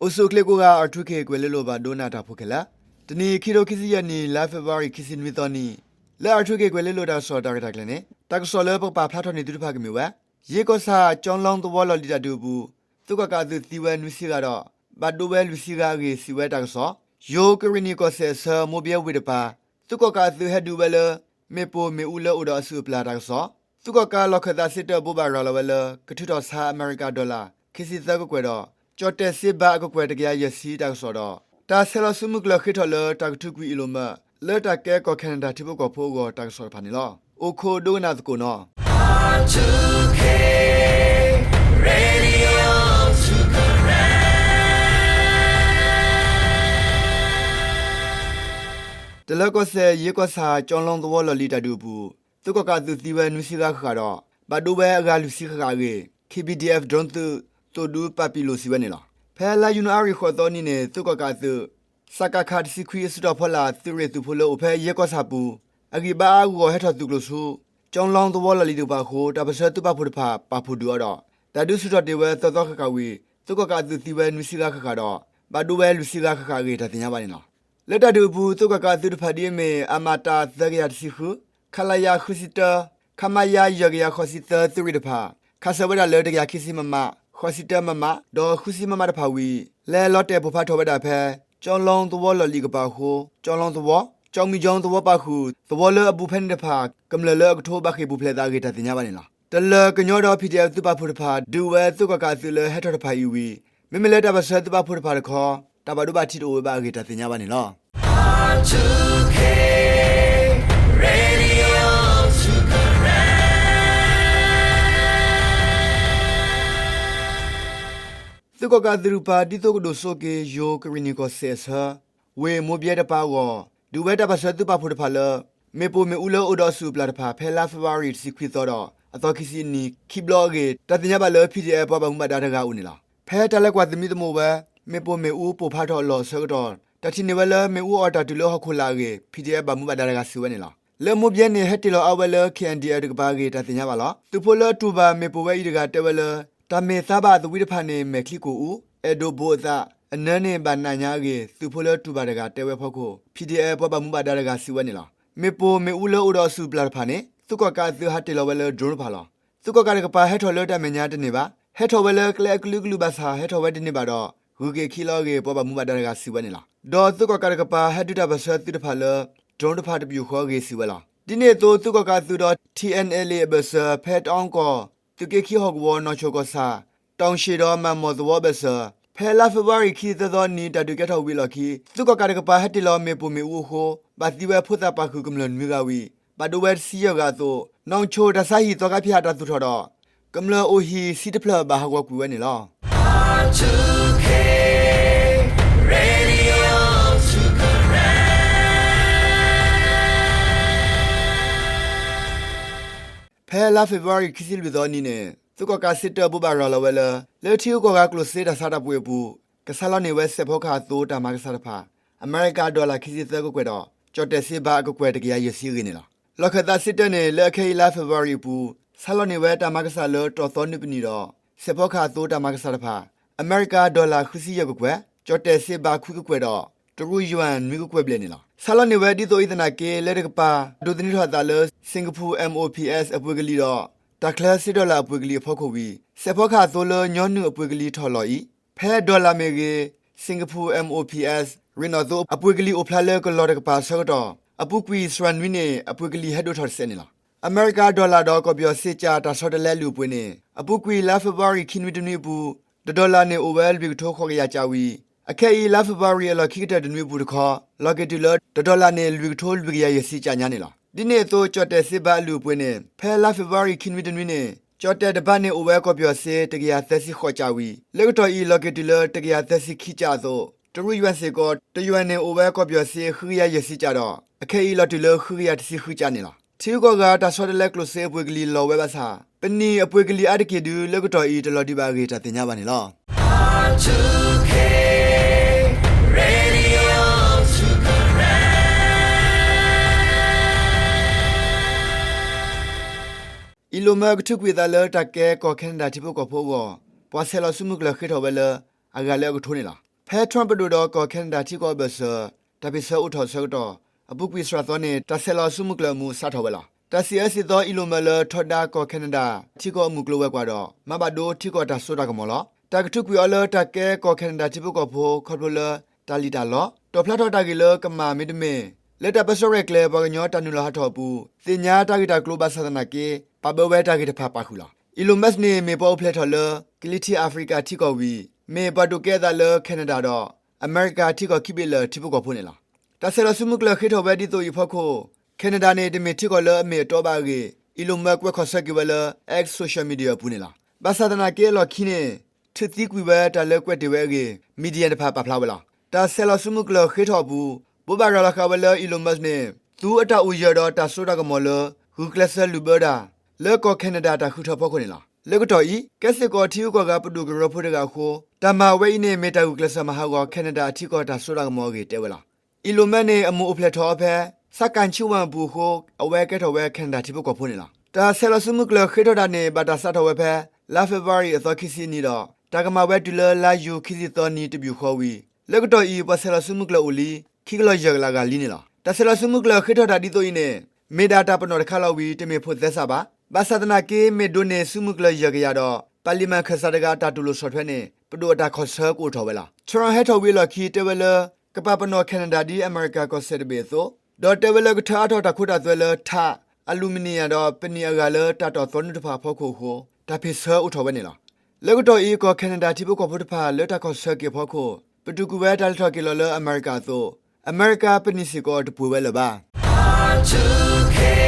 အိၣ်ဆူၣ်အိၣ်ချ့ကိးဂၤ R two K ကွဲၤလ့လိၤဘၣ်ဒိကနၣ်တၢ်ဖိခဲလၢာ်, တနံၤခံထိခံဆံယဲၢ်နံၣ် လါဖ့ၤဘြူၤအါရံၤ ခံဆံနွံသီနံၤ, လၢ R two K ကွဲၤလ့လိၤတၢ်ကစီၣ်တၢ်ရဲၣ်တၢ်ကျဲၤန့ၣ် တၢ်ကစီၣ်လၢပကပာ်ဖျါထီၣ်န့ၢ်သုတဖၣ်ကမ့ၢ်ဝဲ ယ့ကီၢ်ဆၣ် ကၠီလီသဝီလီၢ်လံၤတၢ်ဒုးအပူၤ သုးကီၣ်ကးအသုးသံဝဲနွံဆံဂၤဒီး ဘၣ်ဒိဝဲလွံၢ်ဆံဂၤအဂ့ၢ် စံးဝဲတၢ်ကစီၣ်, ယိၤကရ့ၣ်နံၣ်ကီၢ်စဲၣ်အဆၢ မိၢ်ဘဲဝ့ၢ်တပၤ သုးကီၣ်ကးအသုးဟဲဒုးဝဲလၢ မ့ၣ်ပိၢ်မ့ၣ်အူလၢအိၣ်ဒီးအစုၣ်အပျၢ်တၢ်ကစီၣ်, သုးကီၣ်ကးလီၢ်ခၢၣ်သးစ့တၢးဘိးဘၣ်ရၤလီၤဝဲလၢ ကထုးထီၣ်ဆါအမဲရကၤဒီလၣ် ခံဆံသၢကကွဲၢ်ဒီး ကၠီၣ်တဲၣ်စ့ဘးအကကွဲၢ်တကယၤယဲၢ်ဆံတၢ်ကစီၣ်ဒီး တၢ်ဆဲးလီၤစုမုၢ်ကျၢၢ်ဃ့ထီၣ်လၢတၢ်ကထုးကွံာ်အ့ၣ်လိာ်မး လၢတၢ်ကဲကီၢ်ခဲနဒၤထံဖိကီၢ်ဖိအဂီၢ်တၢ်ကစီၣ်တဖၣ်န့ၣ်လီၤ. အိၣ်ခိးဒိကနၣ်သကိးနီၤ. တလၢကီၢ်စဲၣ် ယ့ကီၢ်ဆၣ် ကၠီလီသဝီလီၢ်လံၤတၢ်ဒုးအပူၤ သုးကီၣ်ကးအသုးသံဝဲနွံဆံဂၤဃၣ်ဃၣ်ဒီး ဘၣ်ဒိဝဲအဂၤလွံၢ်ဆံဃၣ်ဃၣ်အဂ့ၢ် K B D F drone သုး သိၣ်ဒူပာ်ပံၣ်လိာ်စံးဝဲန့ၣ်လီၤ. ဖဲလါယနူၤအါရံၤဃိးသီနံၤန့ၣ် သုးကီၣ်ကးအသုး စကခ တဆံခွံအစုတီၤဖီလာ် သုးရ့ၣ်သုးဖိလၢအိၣ်ဖဲယ့ကီၢ်ဆၣ်ပူၤ အဂံၢ်ဘါအါဂီၢ်ဟဲထီၣ်သုးကျိၤဆူ ကၠီလီသဝီလီၢ်လံၤတကပၤအဃိ တၢ်ပၢၢ်ဆၢသုးပာ်ဖှိၣ်တဖၣ် ပာ်ဖှိၣ်ဒုးအီၤဒီး တၢ်ဒုးဆူၣ်ထီၣ်တ့ၢ်ဝဲသၢသီဃၣ်ဃၣ်ဝံၤ သုးကီၣ်ကးအသုးသံဝဲနွံဆံဂၤဃၣ်ဃၣ်ဒီး ဘၣ်ဒိဝဲလွံၢ်ဆံဂၤဃၣ်ဃၣ်အဂ့ၢ် တၢ်သ့ၣ်ညါဘၣ်န့ၣ်လီၤ. လၢတၢ်ဒုးအပူၤ သုးကီၣ်ကးအသုးတဖၣ်ဒ်အမ့ၢ် အမတ သၢကယၤတဆံဃု, ခလရ ဃုဆံတၢ, ခမရ ယဲၢ်ကယၤဃိးဆံသၢ သုးရ့ၣ်တဖၣ် ခးဆၢဝဲဒၣ်လၢတကယၤခံဆံ MM, ဃိးဆံတၢ MM ဒီးဃုဆံ MM တဖၣ်ဝံၤ လဲၤလီၤတဲာ်ပိၢ်ဖးထီၣ်ဝဲဒၣ်ဖဲ ကၠီလီသဝီလီၢ်လံၤကပၤအဃိ ကၠီလီသဝီ, ကၠီမံကၠီသဝီပာ်ဃုာ် သဝီလၢအဘူးဖဲန့ၣ်တဖၣ် ကမျၢၢ်လၢအကထိဘၣ်ဃ့ၢ်ပူၤဖျဲးသးအဂ့ၢ် တၢ်သ့ၣ်ညါဘၣ်န့ၣ်လီၤ. တလၢၤကညီဒီး P D F သုးပာ်ဖှိၣ်တဖၣ် ဒုးဝဲသုးကီၣ်ကးအသုးလၢဟဲထီၣ်တဖၣ်အံၤဝံၤ မ့မ့ၢ်လၢတၢ်ပၢၢ်ဆၢသုးပာ်ဖှိၣ်တဖၣ်တခီ တၢ်ဘၣ်ဒိဘၣ်ထံးတအိၣ်ဝဲဘၣ်အဂ့ၢ် တၢ်သ့ၣ်ညါဘၣ်န့ၣ်လီၤ. သုးကီၣ်ကးအသုးတကပၤ ဒ်သိးကဒိၣ်စိက့ၤ ယိၤကရ့ၣ်နံၣ်ကီၢ်စဲၣ်အဆၢ ဝ့ၢ်မိၢ်ဘဲတပၤအဂီၢ် ဒုးဝဲတၢ်ပၢၢ်ဆၢသုးပာ်ဖှိၣ်တဖၣ်လၢ မ့ၣ်ပိၢ်မ့ၣ်အူလၢအိၣ်ဒီးအစုၣ်အပျၢ်တဖၣ် ဖဲလါဖ့ၤဘြူၤအါရံၤ တဆံခွံသီဒီး အသီခံဆံအနံၤ ခံဘျီအဂ့ၢ် တၢ်သ့ၣ်ညါဘၣ်လၢ P D F ပှၤဘၣ်မူဘၣ်ဒါတဂၤအအိၣ်န့ၣ်လီၤ. ဖဲတၢ်လဲၤကွၢ်သမံသမိးဝဲ မ့ၣ်ပိၢ်မ့ၣ်အူပိၢ်ဖးထီၣ်အလီၢ်အဆၢကတီၢ် တၢ်ထံၣ်န့ၢ်ဝဲလၢ မ့ၣ်အူအီၣ်တၢ်တုၤလၢဟီၣ်ခိၣ်လာ်အဂ့ၢ် P D F ဘၣ်မူဘၣ်ဒါတဂၤစံးဝဲန့ၣ်လီၤ. လၢမိၢ်ဘဲန့ၣ် ဟဲတ့ၢ်လီၤအါဝဲလၢ K N D F တကပၤအဂ့ၢ် တၢ်သ့ၣ်ညါဘၣ်လီၤ. သုးဖိလၢအတူၢ်ဘၣ်မ့ၣ်ပိၢ်ဝဲအံၤတဂၤတဲဝဲလၢ တၢ်မ့ၢ်သါဘၣ်သဝံတဖၣ်န့ၣ် မဲာ်ချံကိၣ်အူ, အဲၣ်ဒိးဘိးအသး, အနၢန့ၣ်ဘၣ်နးညါအဂ့ၢ် သုးဖိလၢတူၢ်ဘၣ်တဂၤတဲဝဲအဖီခိၣ် P D F ပှၤဘၣ်မူဘၣ်ဒါတဂၤစံးဝဲန့ၣ်လီၤ. မ့ၣ်ပိၢ်မ့ၣ်အူလၢအိၣ်ဒီးအစုၣ်အပျၢ်တဖၣ်န့ၣ် သုးကီၣ်ကးအသုးဟးတ့ၢ်လီၤဝဲလၢ drone တဖၣ်လီၤ. သုးကီၣ်ကးတကပၤဟဲထီၣ်လၢတၢ်မဲာ်ညါတန့ၢ်ဘၣ်. ဟဲထီၣ်ဝဲလၢကျဲအကလုာ်ကလုာ်ဘၣ်ဆၣ် ဟဲထီၣ်ဝဲတန့ၢ်ဘၣ်ဒီး ဂုၤက့ၤခံလီၤအဂ့ၢ် ပှၤဘၣ်မူဘၣ်ဒါတဂၤစံးဝဲန့ၣ်လီၤ. ဒီးသုးကီၣ်ကးတကပၤဟဲဒုးတၢ်ပၢၢ်ဆၢသုးတဖၣ်လၢ drone တဖၣ်တပယူာ်ဃီအဂ့ၢ်စံးဝဲလီၤ. ဒ်န့ၣ်အသိး သုးကီၣ်ကးအသုးဒီး T N L A အဘၢၣ်စၢၤ ဖဲတအီကီၢ် သုးက့ခံဟီၣ်ကဝီၤ နီၢ်ဆိၣ်ကီၢ်ဆၣ် တီၣ်ရှ့ၣ်ဒီးမၢ်မီၢ်သဝီအဘၢၣ်စၢၤ ဖဲလါဖ့ၤဘြူၤအါရံၤ ခံဆံသၢသီနံၤ တၢ်ဒုးကဲထီၣ်ဝံၤအလီၢ်ခံ သုးကီၣ်ကးတကပၤဟဲတ့ၢ်လီၤမ့ၣ်ပိၢ်မ့ၣ်အူအဃိ ဘၣ်သံဝဲဖိသၣ်ပာ်ဃုာ်ကမျၢၢ်နွံဂၤဝံၤ ဘၣ်ဒိဝဲတဆံယဲၢ်ဂၤအသိး နီၢ်ဆိၣ်တၢ်ဆါဟံၣ်သီခါဖၠၣ်တၢ်သူၣ်ထီၣ်ဒီး ကမျၢၢ်အိၣ်ဟံၣ်ဆံတဖျၢၣ်ဘၣ်ဟးဂီၤကွံာ်ဝဲန့ၣ်လီၤ. ဖဲလါဖ့ၤဘြူၤအါရံၤ ခံဆံလွံၢ်သီနံၤန့ၣ် သုးကီၣ်ကးစ့တၢးဘိးဘၣ်ရၤလီၤဝဲလၢ လၢထံဂုၤကီၢ်ဂၤကျိၣ်စ့တၢ်ဆါတၢ်ပှ့ၤအပူၤ ကဆါလီၤန့ၢ်ဝဲစဲးဖီကဟၣ်အသိတၢ်မၤကဆၣ်တဖၣ် အမဲရကၤဒီလၣ် ခံဆံသၢကကွဲၢ်ဒီး ကၠီၣ်တဲၣ်စ့ဘးအကကွဲၢ်တကယၤယဲၢ်ဆံအဂ့ၢ်န့ၣ်လီၤ. လီၢ်ခၢၣ်သးစ့တၢးန့ၣ် လၢအခဲအံၤလါဖ့ၤဘြူၤအါရံၤအပူၤ ဆါလီၤန့ၢ်ဝဲတၢ်မၤကဆၣ်လၢတီၢ်သီနွံပနံၣ်ဒီး စဲးဖီကဟၣ်အသိတၢ်မၤကဆၣ်တဖၣ် အမဲရကၤဒီလၣ် ဃုဆံယဲၢ်ကကွဲၢ်, ကၠီၣ်တဲၣ်စ့ဘးခွံကကွဲၢ်ဒီး တရူးယွဲၢ်နွံကကွဲၢ်ဘျဲၣ်န့ၣ်လီၤ. ဆါလီၤန့ၢ်ဝဲဒ်သိးအံၤသနာ်က့ လၢတကပၤ ဒိးသန့ၤထီၣ်အသးလၢ Singapore M O P S အပှ့ၤကလံၤဒီး တၢ်ချၢစ့ဒီလၣ်အပှ့ၤကလံၤအဖီခိၣ်ဝံၤ စဲးဖီကဟၣ်အသိလၢညီနုၢ်အပှ့ၤကလံၤထီၣ်လီၤအံၤ ဖဲဒီလၣ်မ့ၢ်ဂ့ၤ Singapore M O P S ရ့ၣ်နီၣ်သိအပှ့ၤကလံၤအိၣ်ဖျါလၢကလီၢ်တကပၤအဆၢကတီၢ် အပူၤကွံာ်စှၤနွံန့ၣ် အပှ့ၤကလံၤဟဲဒိၣ်ထီၣ်တစဲးန့ၣ်လီၤ. အမဲရကၤဒီလၣ်ဒီးကီၢ်ပယီၤစ့ကၠၣ်တၢ်ဆီတလဲအလုၢ်အပှ့ၤန့ၣ် အပူၤကွံာ်လါဖ့ၤဘြူၤအါရံၤ ခံနွံတနွံအပူၤ တဒီလၣ်န့ၣ်အိၣ်ဝဲလွံၢ်ကထိဃိးကယၤကၠၣ်ဝံၤ အခဲအံၤလါဖ့ၤဘြူၤအါရံၤအလီၢ်ခံကတၢၢ်တနွံအပူၤတခီ လီၤက့ၤတုၤလၢ တဒီလၣ်န့ၣ် လွံၢ်ကထိလွံၢ်ကယၤယဲၢ်ဆံကၠၣ်ညါန့ၣ်လီၤ. ဒ်န့ၣ်အသိး ကၠီၣ်တဲၣ်စ့ဘးအလုၢ်အပှ့ၤန့ၣ် ဖဲလါဖ့ၤဘြူၤအါရံၤ ခံနွံတနွံန့ၣ် ကၠီၣ်တဲၣ်တဘးန့ၣ်အိၣ်ဝဲကီၢ်ပယီၤစ့ တကယၤသၢဆံဃိးကၠၣ်ဝံၤ လၢကတီၢ်အံၤ လီၤက့ၤတုၤလၢတကယၤသၢဆံခံကၠၣ်အသိး တရူးယွဲၢ်စ့ၢ်ကီး တယွဲၢ်န့ၣ်အိၣ်ဝဲကီၢ်ပယီၤစ့ ဃုကယၤယဲၢ်ဆံကၠၣ်ဒီး အခဲအံၤလီၤတုၤလၢဃုကယၤတဆံဃုကၠၣ်န့ၣ်လီၤ. ထံဂုၤကီၢ်ဂၤတၢ်ဆီတလဲကျိၣ်စ့အပှ့ၤကလံၤလီၤဝဲဘၣ်ဆၣ် ပနံၣ်အပှ့ၤကလံၤအါတက့ၢ်ဒု လၢကတီၢ်အံၤတလီၤဒံးဘၣ်အဂ့ၢ် တၢ်သ့ၣ်ညါဘၣ်န့ၣ်လီၤ. အ့ၣ်လိာ်မၢကထုးကွံာ်အသးလၢတၢ်ကဲကီၢ်ခဲနဒၤထံဖိကီၢ်ဖိအဂီၢ် ပှၤဆဲးလီၤစုမုၢ်ကျၢၢ်ဃ့ထီၣ်ဝဲလၢ အဂၤလၢအကထိန့ၣ်လီၤ. ဖဲ Trump ပဒိၣ်ဒီးကီၢ် Canada ထံကီၢ်အဘၢၣ်စၢၤ တၢ်ဖ့ၣ်ဆၢအိၣ်ထီၣ်အဆၢကတီၢ် အပူၤကွံာ်စှၤသီန့ၣ် တၢ်ဆဲးလီၤစုမုၢ်ကျၢၢ်အမူး စးထီၣ်ဝဲလီၤ. တၢ်စံးအၢစံးသီ Elon Musk လၢထီဒါကီၢ် Canada ထံကီၢ်အမုၢ်ကျိၤဝဲၤကွာ်ဒီး မၤဘၣ်ဒိထံကီၢ်တၢ်စိတၢ်ကမီၤလီၤ. တၢ်ကထုးကွံာ်အီၤလၢတၢ်ကဲကီၢ် Canada ထံဖိကီၢ်ဖိ ခီဖျိလၢ တၢ်လံၣ်တၢ်လီ, တီၣ်ဖျါထီၣ်တၢ်ဂ့ၢ်လၢကမၣ်မ့တမ့ၢ် လၢတၢ်ပၢဆှၢရဲၣ်ကျဲၤပှၤကညီတၢ်နုာ်လီၤဟးထီၣ်အပူၤ သ့ၣ်ညါတၢ်ဂ့ၢ်တၢ်ကျိၤဘၣ်ဆၣ်သနာ်က့ ပာ်ဘၢဝဲတၢ်ဂ့ၢ်တဖၣ်ပာ်ဃုာ်လီၤ. Elon Musk န့ၣ် မ့ၢ်ပှၤအိၣ်ဖျဲၣ်ထီၣ်လၢ ကလံၤထံးအၤဖရံကၤထံကီၢ်ဝံၤ မ့ၢ်ပှၤဒုးကဲအသးလၢ Canada ဒီး အမဲရကၤထံကီၢ်ခံဘ့ၣ်လၢာ်ထံဖိကီၢ်ဖိန့ၣ်လီၤ. တၢ်ဆဲးလီၤစုမုၢ်ကျၢၢ်ဃ့ထီၣ်ဝဲဒ်သိးအံၤအဖီခိၣ် Canada န့ၣ် တမ့ၢ်ထံကီၢ်လၢအမ့ၢ်အတီဘၣ်အဂ့ၢ် Elon Musk ကွဲးခီၣ်ဆၢက့ၤဝဲလၢ X social media အပူၤန့ၣ်လီၤ. ဘၣ်ဆၣ်သနာ်က့အလီၢ်ခံန့ၣ် ထုးသံကွံာ်ဝဲတၢ်လၢကွဲးတ့ၢ်ဝဲအဂ့ၢ် Medium တဖၣ်ပာ်ဖျါဝဲလီၤ. တၢ်ဆဲးလီၤစုမုၢ်ကျၢၢ်ဃ့ထီၣ်အပူၤ ဘိးဘၣ်ရၤလီၤဃာ်ဝဲလၢ Elon Musk န့ၣ် သူအတၢ်အိၣ်ယၢၤဒီးတၢ်စိတၢ်ကမီၤလၢ ဂုာ်ကျဲးစၢးလုၢ်ဘၢတၢ် လၢကီၢ် Canada တၢ်ဃုထၢဖီခိၣ်န့ၣ်လီၤ. လၢကတီၢ်အံၤ ကဲစ့ၢ်ကီးထံဂုၤကီၢ်ဂၤပဒိၣ်ကရၢဖိတဂၤအဃိ တၢ်မၤဝဲအံၤန့ၣ် မ့ၢ်တၢ်ဂုာ်ကျဲးစၢးမၤဟးဂီၤ Canada ထံကီၢ်တၢ်စိတၢ်ကမီၤအဂ့ၢ်တဲဝဲလီၤ. Elon Musk န့ၣ် အမူးအိၣ်ဖျဲၣ်ထီၣ်အီၤဖဲ Saskatchewan အပူၤအဃိ အဝဲကဲထီၣ်ဝဲ Canada ထံဖိကီၢ်ဖိန့ၣ်လီၤ. တၢ်ဆဲးလီၤစုမုၢ်ကျၢၢ်ဃ့ထီၣ်တၢ်န့ၣ် ဘၣ်တၢ်စးထီၣ်ဝဲဖဲ လါ February အသီခံဆံအနံၤဒီး တၢ်ကမၤဝဲတုၤလၢလါယူၤခံဆံသီနံၤတဘျုးဃီဝံၤ လၢကတီၢ်အံၤ ပှၤဆဲးလီၤစုမုၢ်ကျၢၢ်အိၣ်လံ ခံကလီၢ်ယဲၢ်ကလးဂၤလံန့ၣ်လီၤ. တၢ်ဆဲးလီၤစုမုၢ်ကျၢၢ်ဃ့ထီၣ်တၢ်ဒ်သိးအံၤန့ၣ် မ့ၢ်ဒၣ်တၢ်ပနီၣ်တခါလီၤဝံၤ တမ့ၢ်ဖိးသဲစးဘၣ်. ဘၣ်ဆၣ်သနာ်က့ မ့ၢ်ဒိးန့ၢ်စုမုၢ်ကျၢၢ်ယဲၢ်ကယၤဒီး ပၣ်လံၣ်မၣ်ခၢၣ်စးတဂၤအတၢ်တူၢ်လိာ်ဆီၣ်ထွဲန့ၣ် ပဒိၣ်အတၢ်ခီၣ်ဆၢကအိၣ်ထီၣ်ဝဲလီၤ. Trump ဟဲထီၣ်ဝံၤအလီၢ်ခံ တဲဝဲလၢ ကပာ်ပနီၣ် Canada ဒ်အမဲရကၤကီၢ်စဲၣ်တဘ့ၣ်အသိး ဒီးတဲဝဲလၢကထၢအါထီၣ်တၢ်ခိတၢ်သွဲလၢထး, အလူမံနံယၣ်ဒီး ပနံာ်အဂၤလၢတၢ်တီၣ်သီနုာ်တဖၣ်အဖီခိၣ်အဃိ တၢ်ဖ့ၣ်ဆၢအိၣ်ထီၣ်ဝဲန့ၣ်လီၤ. လၢကတီၢ်အံၤ ကီၢ် Canada ထံဖိကီၢ်ဖိတဖၣ်လၢတၢ်ခီၣ်ဆၢက့ၤအဖီခိၣ် ပတုာ်ကွံာ်ဝဲတၢ်လဲၤထီၣ်က့ၤလီၤလၢအမဲရကၤအသိး အမဲရကၤပနံာ်စ့ၢ်ကီးတပှဲၤဝဲလၢၤဘၣ်.